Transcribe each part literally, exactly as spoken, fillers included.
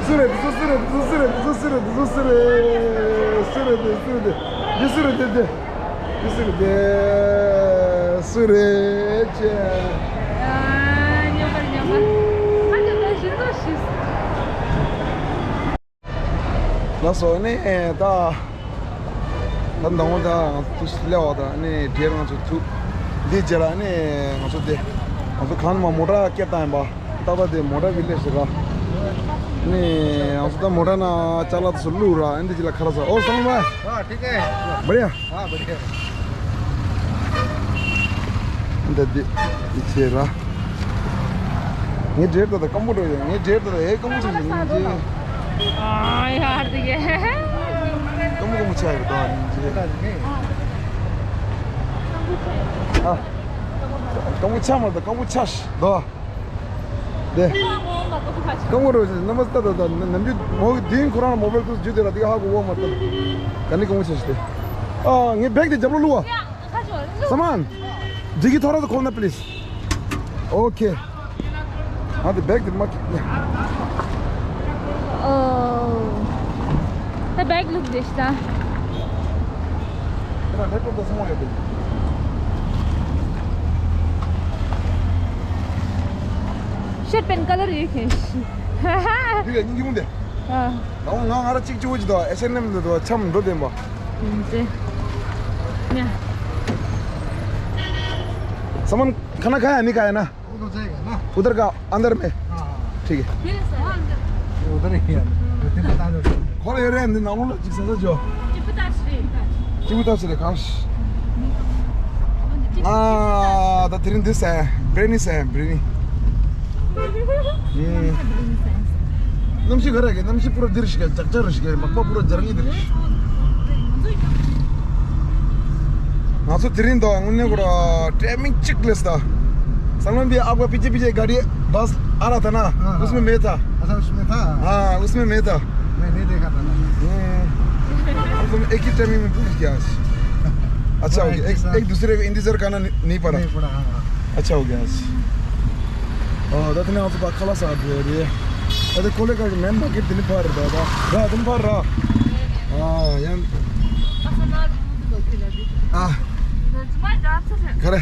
སུ་རེད། འདི་ཚོ་སུ་རེད། འདི་ཚོ་སུ་རེད། འདི་ཚོ་སུ་རེད། འདི་ཚོ་སུ་རེད། སུ་རེད། འདི་སུ་རེད། འདི་སུ་རེད། འདི་སུ་རེད། འདི་སུ་རེད། སུ་རེད་ཅེ། ཨ། ཉོ་གར་ཉོ་གར། ཧ་ཅང་ད་ཞིམ་ཐོག་ཞིག་ལགས་སོ། ནི་ད་ད་མདང་དགོང་ད་ང་ཚོ་སླེབས་པ་དང་ནི་གྲལ་ང་ཚོ་ཐུག་འདི་རྗེས་ལ་ནི་ང་ཚོ་དེ་ང་ཚོ་གང་མ་མོ་ཊ་སྐྱེལ་བཏང་ཡིན་པ། ཏག་ཏག་དེ་མོ་ཊ་བི་ལེ་ཞིག་ར། ནི་ང་ཚོ་ད་མོ་ཊ་ནང་ཅ་ལག་དེ་ཚོ་བླུགས་ར། ཨ་འདི་རྗེས་ལ་ཁ་ར་ཟ། ཨོ་སང་མ། हाँ, ठीक है। बढ़िया। हाँ, बढ़िया। འདི་འདི་འདི་བྱས་ར། ངའི་འདྲེར་ད་ད་སྐམ་པོ་འགྲོ་ཡ། ངའི་འདྲེར་ད་ད་ཨེ་སྐམ་པོ་ཆགས་ཡིན་ཅེ། ཨ་ཡར་དེ་གས། སྐམ་པོ་སྐམ་པོ་ཆགས་ཡོད་ད་ཡིན་ཅེ། ཨ། སྐམ་པོ་ཆགས་མ་ད་སྐམ་པོ་ཆགས་ཤི་ད། དེ། སྐམ་པོ་འགྲོ་ཡ་ན་མ་ད་ད་ད་ནམ་རྒྱུན་མོ་གི་དིན་ཁོ་རང་མོ་བེལ་དུ་རྒྱུ་དེ་ལ་དེ་ག་ཧ་གོ་བ་མ་ད། ག་ནི་སྐམ་པོ་ཆགས་ཤི་དེ། ཨ་ངའི་བེག་དེ་རྒྱབ་ལོ་བླུགས་བ། सामान। डिग्गी थोड़ा सा खोलना प्लीज। ओके। हाँ तो बैग दिमाग कितना? ओ। तो बैग लुक देखता। तेरा नेट तो दस में आ गया। शर्ट पेन कलर ये खेश। ठीक है, नहीं क्यों दे? हाँ। ང་ང་ང་ར་གཅིག་གཅིག་འོ་ཅི་དོ་ཨེ་ཤེ་ཨེན་ཨེམ་དུ་དོ་ཆམ་འགྲོ་བདེན་པ། ཨུམ་ཙེ། ཉ། སམ་ཁ་ན་ཁ་ཡ་ནི་ཁ་ཡ་ན། उधर जाएगा ना? उधर का अंदर में। हाँ, हाँ। ठीक है। उधर ही है। उधर ही बता दो। खोल ये रे, अंदर नाम लो, जिससे जो। चिपटा श्री। चिपटा श्री, काश। ཨ། ད་དེ་རིང་འདི་ཟ། བྷི་རི་ནི་ཟ། བྷི་རི་ནི། ཨུམ། གནམ་གཤིས་ག་རེ་གི། གནམ་གཤིས་པུ་ར་འདིར་ཞིག་ལྕགས་ལྕགས་རེ་ཞིག་མག་པ་པུ་ར་འཇར་ངེས་འདིར་ཞིག་ང་ཚོ་དེ་རིང་ད་དངོས་གནས་ཁོ་ར་ཊའི་མིང་གཅིག་ལས་ད། सलमान भी आपका पीछे पीछे गाड़ी बस आ रहा था ना? हाँ, हाँ। उसमें मैं था। अच्छा, उसमें था? हाँ, उसमें मैं था। मैं नहीं देखा था ना। हम्म। हम तुम एक ही टाइमिंग में पहुंच गया आज। अच्छा हो गया। एक, एक दूसरे को इंतजार करना नहीं, नहीं पड़ा। नहीं पड़ा, हाँ, हाँ। अच्छा हो गया आज। ཨོ་ད་དེ་ནས་ང་ཚོ་ད་ཁ་ལག་ཟ་འགྲོ་ཡ་རེད། ད་དེ་ཀོ་ལེ་གལ་གྱི་མེན་མར་ཀེཊ་དེ་ནས་ཕར་ར་ད། ར་དེ་ནས་ཕར་ར། ཨ་ཡང་། ཨ། ག་རེ།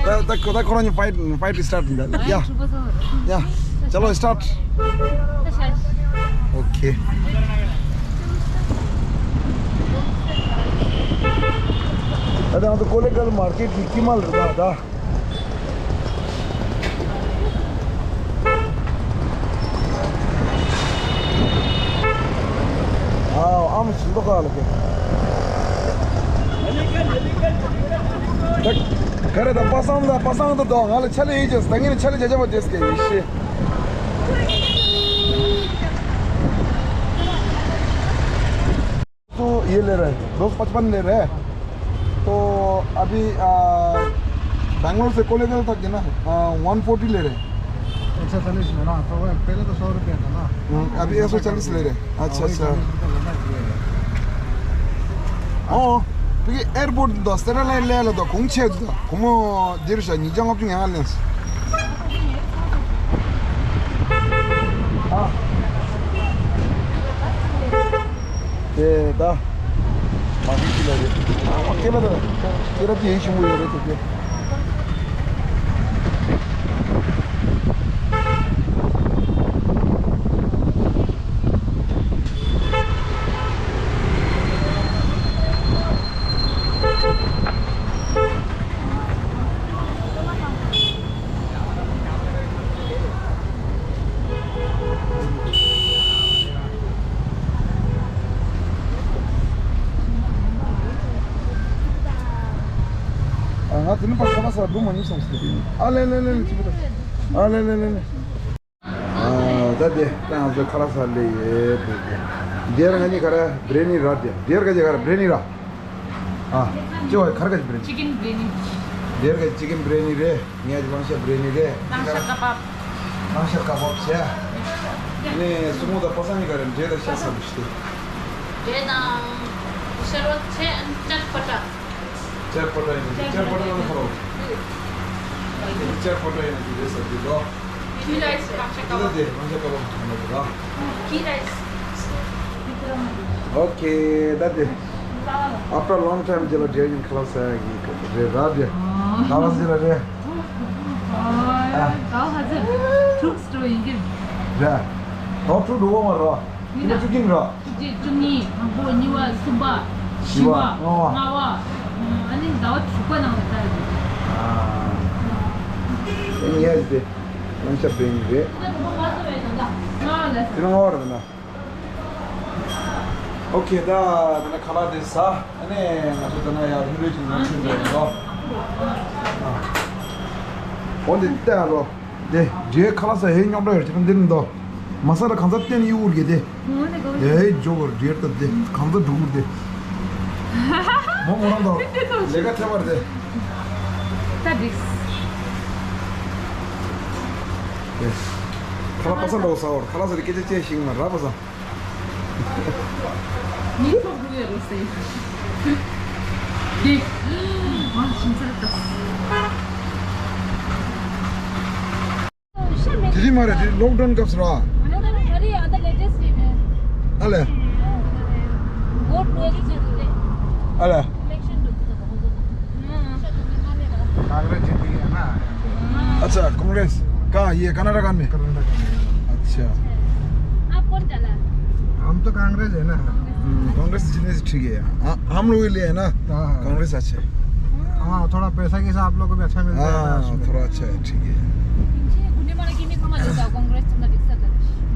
ད་ད་ཁོ་ད་ཁོ་རང་གཉིས་ཕའིཊ་ཕའིཊ་སི་ཊར་ཡིན་ད། ཡ། चलो स्टार्ट। ओके। ད་ང་ཚོ་ཀོ་ལེ་གལ་མར་ཀེཊ་ཀྱི་དཀྱིལ་མ་ལ་རེད་ད། ད། ཨའོ། ཨམ་ཞིམ་པོ་ཁ་ལ་ཀེ། ད་ག་རེ་ད། པ་སངས་ད། པ་སངས་ད་དོ། ང་ལ་ཆ་ལེ་ཡིན་ཅེས། ད་ངས་ནི་ཆ་ལེ་བྱ་བྱ་བ་བྱེད་ཀྱི་ཡིན་ཤེས། तो ये ले रहे हैं, दो सौ पचपन ले रहे हैं। तो अभी, आ, बैंगलोर से कोलेगल तक है ना, आ, वन फोर्टी ले रहे हैं। एक सौ चालीस में ना, तो वो पहले तो सौ रुपया था ना। हम्म, अभी एक सौ चालीस ले रहे हैं। अच्छा, हाँ, वही अच्छा। चालीस रुपया लेना चाहिए। ཨོ། དེ་གི་ཨེར་པོར་ཊི་དང་སི་ཊེ་ཊི་ལའིན་ལ་ལ་དང་གོང་ཆེ་དུ་དང་གོང་མོ་འདིར་ཤ་ཉིས་བརྒྱ་ལྔ་བཅུ་ང་ལྔ་ལེན་སོང་། ཨ། དེ་ད། མ་གི་ཅི་ལ་རེད། ཨ་མ་སྐེ་ལ་ད། སྐེ་ལ་དེ་ཡིན་ཞིམ་པོ་ཡོད་རེད་དེ་དེ། ང་དེ་ནི་པ་ཁ་ལག་ཟ་འགྲོ་མ་ཉེས་སམ་སི། ཨ་ལེ་ལེ་ལེ་ལེ་ཅི་པོ་ད། ཨ་ལེ་ལེ་ལེ་ལེ། ཨ་ད་དེ་ད་ང་ཚོ་ཁ་ལག་ཟ་ལེ་ཡེ་དེ་དེ། དེར་ང་གཉིས་ག་རེ་བྷི་རི་ནི་ར་དེ། དེར་ག་གྱི་ག་རེ་བྷི་རི་ནི་ར། ཨ། ཅི་བ་གར་ག་ཅི་བྷི་རི་ནི། ཅི་ཀེན་བྷི་རི་ནི། དེར་ག་ཅི་ཀེན་བྷི་རི་ནི་རེད། ངས་ཀྱི་ལང་ཤ་བྷི་རི་ནི་རེད། ལང་ཤ་ཀ་བབ། ལང་ཤ་ཀ་བབ་བྱས། ནས་སུ་མོ་དང་པ་སངས་ཀྱི་ག་རེ་འབྲས་དང་ཤ་ཟ་བུ་ཤི་དེ། འབྲས་དང་ཤ་རོ་ཆེ་ཅག་པ་ཏྲ། ཅར་པ་ཏྲ་ཡིན་ན་ཅར་པ་ཏྲ་ལ་ཁོ་རོ། ཅར་པ་ཏྲ་ཡིན་ན་དེ་རེད་ཟེར་གྱི་འདུག་ཁི་རའི་སི་རང་ཤ་ཀ་བ། དེ་རང་ཤ་ཀ་བ་མ་འདུག་ལ། ཁི་རའི་སི། ཨོ་ཁེ། ད་དེ། After long time རྗེས་ལ་འབྲེལ་ཡིན་ཁ་ལག་ཟ་ཡ་གི་རེད་ར་དེ། ཁ་ལག་ཟ་ལ་རེད། ཨ། ད་ཧ་ཙི་དྲུག་སྤྲོ་ཡིན་གྱི་རེད། ད་དྲུག་འགྲོ་བ་མ་རེད། ཡིན་ན་བཅུ་གཉིས་རེད། བཅུ་གཅིག་བཅུ་གཉིས། དང་པོ། གཉིས་པ། གསུམ་པ། བཞི་པ། བཞི་པ། ལྔ་པ། ལྔ་པ། ཨ་ནི་ཟླ་བ་དྲུག་པ་ནང་ལ་ཟ་ཡ་རེད། ཨ། ཨ་ནི་ཡ་ཟེ། ལམ་ཤ་བེང་རེད། ང་ལ་དེ་ལྔ་པ་རེད་ན། ཨོ་ཁེ། ད་ད་ནི་ཁ་ལག་དེ་ཟ། ཨ་ནི་ང་ཚོ་ད་ནི་ཡར་ལྷུན་རེ་ཅིག་ནང་ཁྲིད་འགྲོ་ཡིན་ལོ། ཨོ་འདི་ལྟ་ལོ། དེ་འདྲའི་ཁ་ལག་ཟ་ཧེ་རྙོག་དྲ་ཡོད་ཅེས་འདིར་འདུག་མ་ས་ལ་གང་ས་བསྟན་ཡུ་གུར་གྱི་དེ། དེ་ཧེ་ཇོ་གུར་འདྲེར་ད་དེ་གང་ས་འགྲོ་གུར་དེ། མོ་མོ་རང་དང་ལས་ཀ་ཐེབས་པར་དེ། ད་འགྲིགས། དེ། ཁ་ལག་པ་ས་འགྲོ་ས་བར་ཁ་ལག་ཟ་རེ་སྐད་ཆ་བཅད་ཤིང་ན་ར་པ་ས། མི་ཐོག་རུ་ཡོད་རེད་ཟེར། འདི། ང་ཤིང་ཚ་ལྟ། དེ་རིང་མ་རེད་དེ་ལོག་ཌའུན་སྐབས་སུ་ར། ཨ་ལས། ཨ་ལས། कांग्रेस जीत गई है ना। अच्छा, कांग्रेस। कहाँ? ये कर्नाटका में? कर्नाटका में। अच्छा। आप कौन डाला? हम तो कांग्रेस है ना। हम्म, कांग्रेस जीतने से ठीक है। हाँ, हम लोग के लिए है ना। हाँ। कांग्रेस अच्छा है। हाँ, थोड़ा पैसा के साथ आप लोग को भी अच्छा मिल जाएगा हाँ, उसमें। थोड़ा अच्छा है, ठीक है।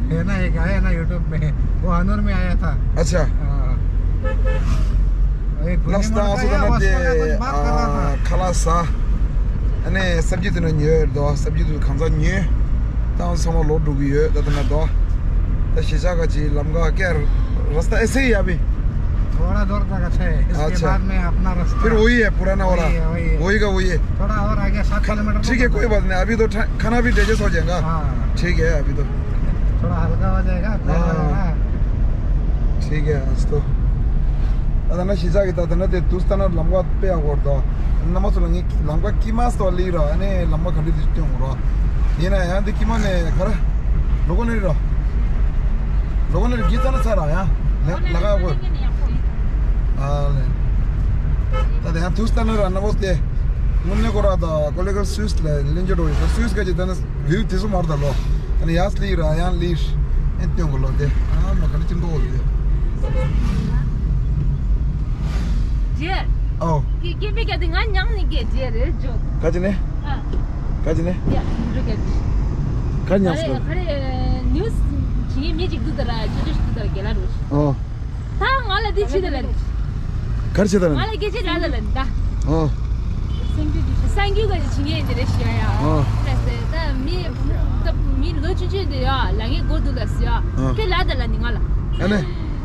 है ना, एक आया ना YouTube में, वो हनूर में आया था। अच्छा। हाँ। एक गुल्ली लस्ता मोहन का आया, उसको कुछ बात कर रहा था। खལ་ས། ཨ་ནི་སབ་ཇི་དེ་ནས་ཉོས་ཡོད་དོ། སབ་ཇི་དེ་གང་ཚང་ཉོས། ད་ཚང་མ་ལོག་འགྲོ་གི་ཡོད་ད་དེ་ན་དོ། ད་གཞིས་ཆགས་ཀ་ཅིག་ལམ་ཁ་ཀེར། रास्ता ऐसे ही है अभी। थोड़ा दूर तक अच्छा है, इसके अच्छा। बाद में अपना रास्ता। फिर वही है पुराना वाला। वही है, वही है। वही का वही है। थोड़ा और आगे सात किलोमीटर ठीक है, कोई बात नहीं, अभी तो ठा-, खाना भी डाइजेस्ट हो जाएगा। हाँ। ठीक है, अभी तो। थोड़ा हल्का हो जाएगा, पेट हाँ। वगैरह। ठीक है, आज तो। ད་ལྟ་ན་གཞིས་ཆགས་ཀྱི་ད་ལྟ་ན་དེ་དུས་ལྟ་ན་ལམ་ཁ་དཔེ་ཡག་པོ་རེད་དོ། གནམ་མ་སུ་ལ་ངའི་ལམ་ཁ་དཀྱིལ་མ་སུ་ལ་ལི་ར་ཨ་ནི་ལམ་ཁ་ག་འདྲ་དེ་སྟོན་དགོས་རོ། ཡིན་ན་ཡང་དེ་དཀྱིལ་མ་ནས་ག་རེ། ལོ་གོ་ནི་རེད་རོ། ལོ་གོ་ནི་རེད་གི་ཙ་ན་ཚ་ར་ཡང་ལ་ལ་ག་གོ། ཨ་ལེ། ད་དེ་ཡང་དུས་ལྟ་ན་ར་གནམ་མ་སུ་དེ། དངོས་གནས་ཁོ་ར་ད་ཀོ་ལེ་གལ་སུས་ལ་ལེན་རྒྱུ་འགྲོ་ཡོད་ད་སུས་ག་ཅི་ད་ན། བིའུ་དེ་ཚོ་མར་ད་ལོ། ཨ་ནི་ཡར་སླེབས་ར་ཡང་སླེབས། ཨེ་སྟོན་གོ་ལོ་དེ། ཨ་མ་ག་ནི་ཅི་འདོག་དེ། ཇེ། ཨོ། ཀི་ཀི་པི་ཀ་དེ་ང་མྱངས་ནི་ཀེ་ཇེ་རེད་ཇོ། ག་ཅི་ནས། ཨ། ག་ཅི་ནས། ཡ་རུ་ཀེ་ཇེ། ག་མྱངས་སོ། ཁ་རེ་ནིའུ་སི་ཇི་མི་ཅིག་འདུག་ད་ར་ཅོ་ཅོ་ཞིག་འདུག་ད་ར་གེ་ལ་རུ། ཨོ། ད་ང་ལ་འདི་བྱེད་ད་ལ། གར་བྱེད་ད་ལ། ང་ལ་སྐད་ཆ་ལ་ལ་ད། ཨོ། གསར་འགྱུར་ག་ཅིག་བྱེད་ངེས་འདི་རེད་ཞུ་ཡ་ཡ། ཨོ། ད་ད་མི་ད་མི་ལོ་ཆུང་ཆུང་འདི་ཡ་ལ་ངའི་མགོ་འདུག་ལ་ཟེར་ཡ། ཨོ། དེ་ལ་ད་ལ་ནི་ང་ལ། ཨ་ནི།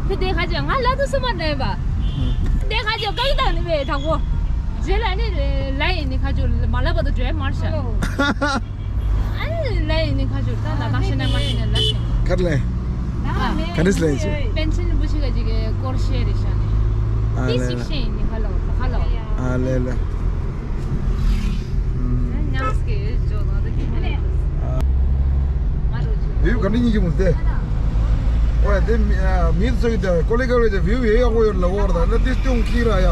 དེ་དེ་ཁ་ཅིག་ང་ལ་དུ་སུ་མ་ནས་པ། དེ་ཁ་ཅིག་བཀའ་ཡིག་དང་ནི་བས་དང་པོ། རྗེས་ལ་ནི་ལ་ཡིན་ནི་ཁ་ཅིག་མ་ལབ་པ་དུ་བྲོས་མར་བཞག་ཨ་ནི་ལ་ཡིན་ནི་ཁ་ཅོར་ད་ལ་དང་ཤེས་ན་མ་ཤེས་ན་ལ་ཤེས། ག་རེ་ལེན། ཨ། ག་རེ་ལེན་ཅིག་པན་ཆེན་རིན་པོ་ཆེ་ག་ཅིག་གི་སྐོར་བཤད་རེད་ཤག་ནི། ཨ་ཏི་ལེ་ཞིག་ལེ། བཤད་ཡིན་ནི་ཧ་ལོ་ཧ་ལོ། ཨ་ལེ་ལེ། ཉམས་སྐྱེ་ཡོད་ཅོག་ནང་དུ་ཁྱིམ་ནས། ང་རོ་ཅོ། ཡུལ་ག་འདྲ་ཉིད་ཀྱི་མུ་སྟེ། ཨོ་ཡ་དེ་མི་ཨ་མི་ཚོ་ཡི་དེ་ཀོ་ལི་ག་རེ་ཅེ་བིའུ་ཡེ་ཡག་པོ་ཡོད་ལ་འོར་ད་ན་དེ་སྟོན་ཁྱི་ར་ཡ།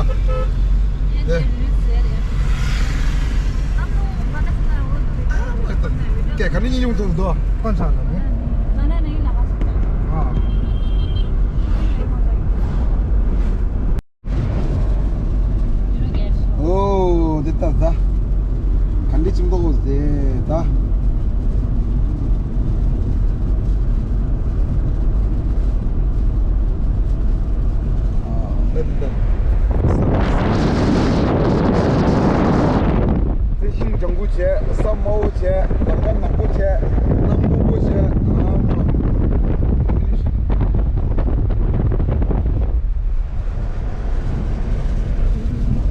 དེ། སྐད་ག་ནས་ཉིན་ཡོང་ཐུབ་འདུག་ཁོ་ཚང་ལ་ནི། ཨ། ཨོ་དེ་ལྟར་ད། ག་འདྲ་ཅིག་འདུག་དེ་ད། རྩི་ཤིང་ལྗང་གུ་བྱས། ས་དམར་པོ་བྱས། ལམ་ཁ་ནག་པོ་བྱས། གནམ་སྤོ་པོ་བྱས།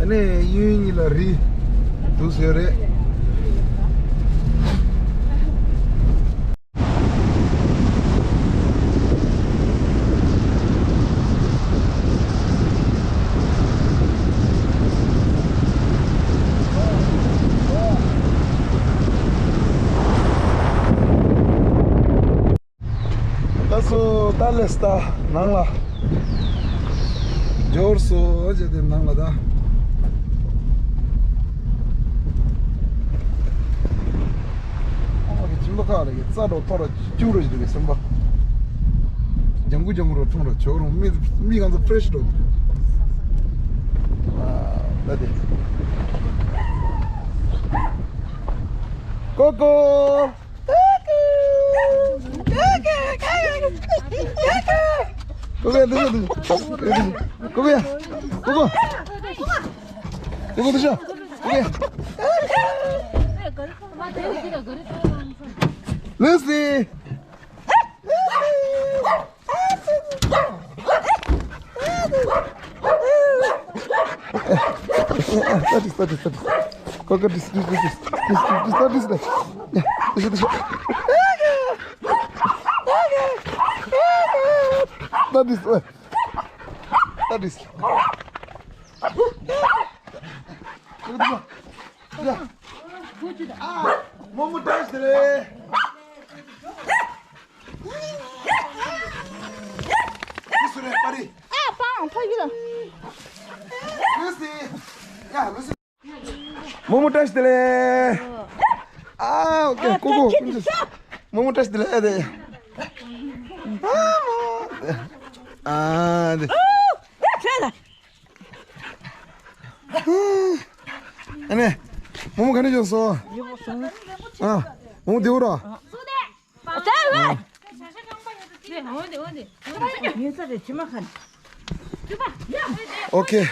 ཨ་ནི་གཡས་གཡོན་གཉིས་ལ་རི་འདུག་ཟེར་རེད། སོ་ད་ལས་ད་ནང་ལ་འབྱོར་སོ་བྱས་ཏེ་ནང་ལ་ད། ཨོ་གི་ཁྱིམ་ཐོག་ཁག་ལ་གི་རྩྭ་འགྲོ་ཐོ་ར་སྐྱུག་རོ་ཞིག་འདུག་གི་སེམས་པ། ལྗང་གུ་ལྗང་གུ་རོ་ཐོང་རོ་ཆོག་རོ་མི་མི་གང་ཚོ་ཕེ་རེ་ཤི་འགྲོ། ཨ་ད་དེ། ཀོ་ཀོ། ཀོ་ཀོ་ཡ་འདུག་ཤོག་འདུག་ཤོག་ཀོ་ཀོ་ཡ། ཀོ་ཀོ་ཡ། ཀོ་ཀོ། ཀོ་ཀོ་འདུག་ཤོག་ཀོ་ཀོ་ཡ། ལུ་སི། ལྟ་དྲིས་ལྟ་དྲིས་ལྟ་དྲིས། ཀོ་ཀོ་དྲིས་དྲིས་དྲིས་དྲིས་དྲིས་དྲིས་ལྟ་དྲིས་ལ། ཡ་ལྟ་ཤོག་ལྟ་ཤོག་ལྟ་དྲིས་ལ། ལྟ་དྲིས་ལ། ཡ། ཨ། རྨོ་མོ་བཀྲ་ཤིས་བདེ་ལེགས། ལུ་སི་རེད་པ་རི། ཨ་པང་ཕ་གི་ལ། ལུ་སི། ཡ་ལུ་སི། རྨོ་མོ་བཀྲ་ཤིས་བདེ་ལེགས། ཨ་ཨོ་ཀེ་ཀོ་ཀོ། རྨོ་མོ་བཀྲ་ཤིས་བདེ་ལེགས་ཨེ་དེ། ཨ་དེ། ཨ་ནི། རྨོ་མོ་ག་ནས་བྱུང་སོང་། ཨ། རྨོ་མོ་བདེ་པོ་ར། ཨོ་ཁེ།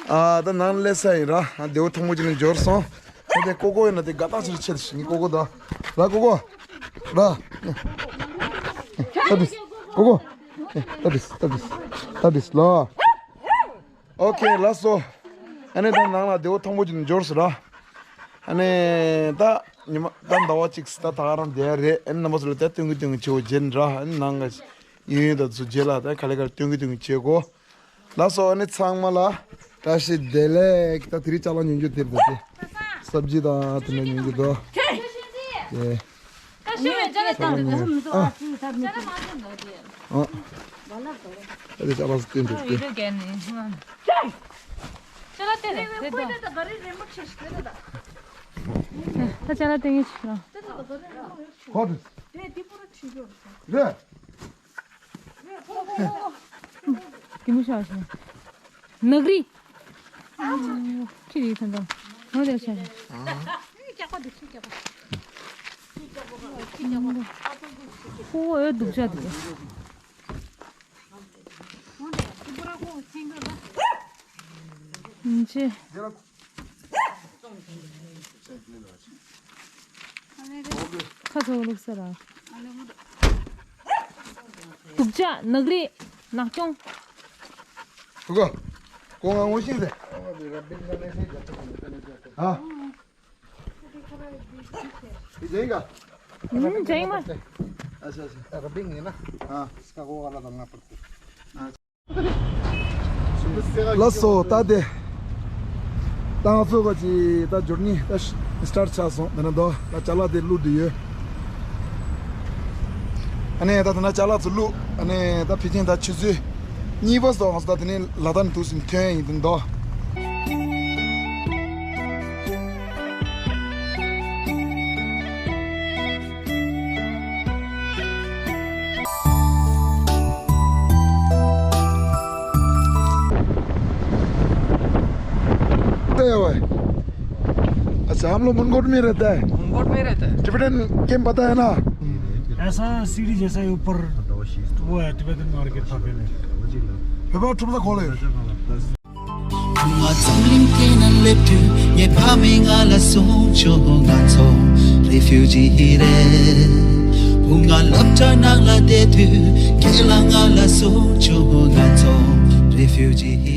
ཨ་ད་ནང་སླེབས་ས་ཡིན་ར། ཨ་བདེ་པོ་ཐང་པོ་ཅིག་ནས་འབྱོར་སོང་། ཨ་དེ་ཀོ་ཀོ་ཡིན་ན་དེ་དགའ་ཐག་ཆོད་ཆེ་ཞིག་ནི་ཀོ་ཀོ་ད། ར་ཀོ་ཀོ། ར། ད་དྲིས། ཀོ་ཀོ། ད་དྲིས་ད་དྲིས་ད་དྲིས་ལ། ཨོ་ཁེ་ལགས་སོ། ཨ་ནི་ད་ནང་ལ་བདེ་པོ་ཐང་པོ་ཅིག་ནས་འབྱོར་སོང་ར། ཨ་ནི་ད་ཉི་མ་ད་ཟླ་བ་གཅིག་ད་ད་ག་རང་བསྡད་ཡ་རེད། ཨ་ནི་རྣམ་པ་ཚོ་ལ་ད་སྟོན་གི་སྟོན་གི་བྱེད་འོ་བྱེད་ནི་ར། ཨ་ནི་ནང་ག་ཡོད་ཡོད་ད་ཚོ་རྗེས་ལ་ད་ག་ལེ་ག་ལེ་སྟོན་གི་སྟོན་གི་བྱེད་གོ། ལགས་སོ། ཨ་ནི་ཚང་མ་ལ་བཀྲ་ཤིས་བདེ་ལེགས། ད་དེ་རིང་ཅ་ལག་ཉོ་རྒྱུ་དེར་ད་དེ་སབ་ཇི་དང་དེ་འདྲ་ཉོ་རྒྱུ་འདུག་ཨེ། ཨ། ཨ་དེ་ཅ་ལག་སྟོན་འདུག་སྟེ། ད་ཅ་ལག་སྟོན་གྱི་ཆུ་ལ། ཧོ་དུ། རེད། གད་མོ་ཤོར་སོང་། ནག་རི། ཁྱི་རི་ཐོན་ཐོན། ངོ་དེ་ཆ། ཁོ་འོད་སྡུག་ཅག་འདུག་ཨིན་ཅི། ཁ་ཚོ་བླུགས་ས་ར། སྡུག་ཅག་ནག་རི་ནག་ཅུང་། ཧུ་གོ། ཁོ་ང་ངོ་ཤེས་ཟེར། ཨ། ཡིན་ག་ཨུམ། ཇེ་མ། ཨ་ཤ་ཤ། ར་བིང་ཡིན་ན། ཨ། སྐ་གོ་ག་ལ་དང་ང་པར་ཏེ། ལགས་སོ། ད་དེ་ད་ང་ཚོ་ག་ཅི་ད་འབྱོར་ནི་ད་སི་ཊར་ཆགས་སོང་། དེ་ན་ད་ད་ཅ་ལག་དེ་བླུགས་དུ་ཡོད། ཨ་ནི་ད་དེ་ན་ཅ་ལག་ཚོ་བླུགས། ཨ་ནི་ད་ཕལ་ཆེར་ད་ཆུ་ཚོད་གཉིས་པ་སོང་། ང་ཚོ་ད་དེ་ནས་ལ་དྭགས་ནས་དུས་སུ་ཐོན་ཡིན་དེ་འདུག अच्छा, हम लोग मुनगोट में रहता है। मुनगोट में रहता है। टिबेटन कैंप पता है ना? ऐसा सीढ़ी जैसा ही ऊपर वो है, टिबेटन मार्केट था पहले। पेपर ठुप्दा खोले। ང་འཛམ་གླིང་སྟེང་ན་སླེབས་དུས་ངའི་ཕ་མས་ང་ལ་གསུངས་བྱུང་། ང་ཚོ་རེ་ཕིའུ་ཇི་རེད། བུ་ང་སློབ་གྲྭ་ནང་ལ་བསྡད་དུས་རྒན་ལགས་ང་ལ་གསུངས་བྱུང་། ང་ཚོ་རེ་ཕིའུ་ཇི།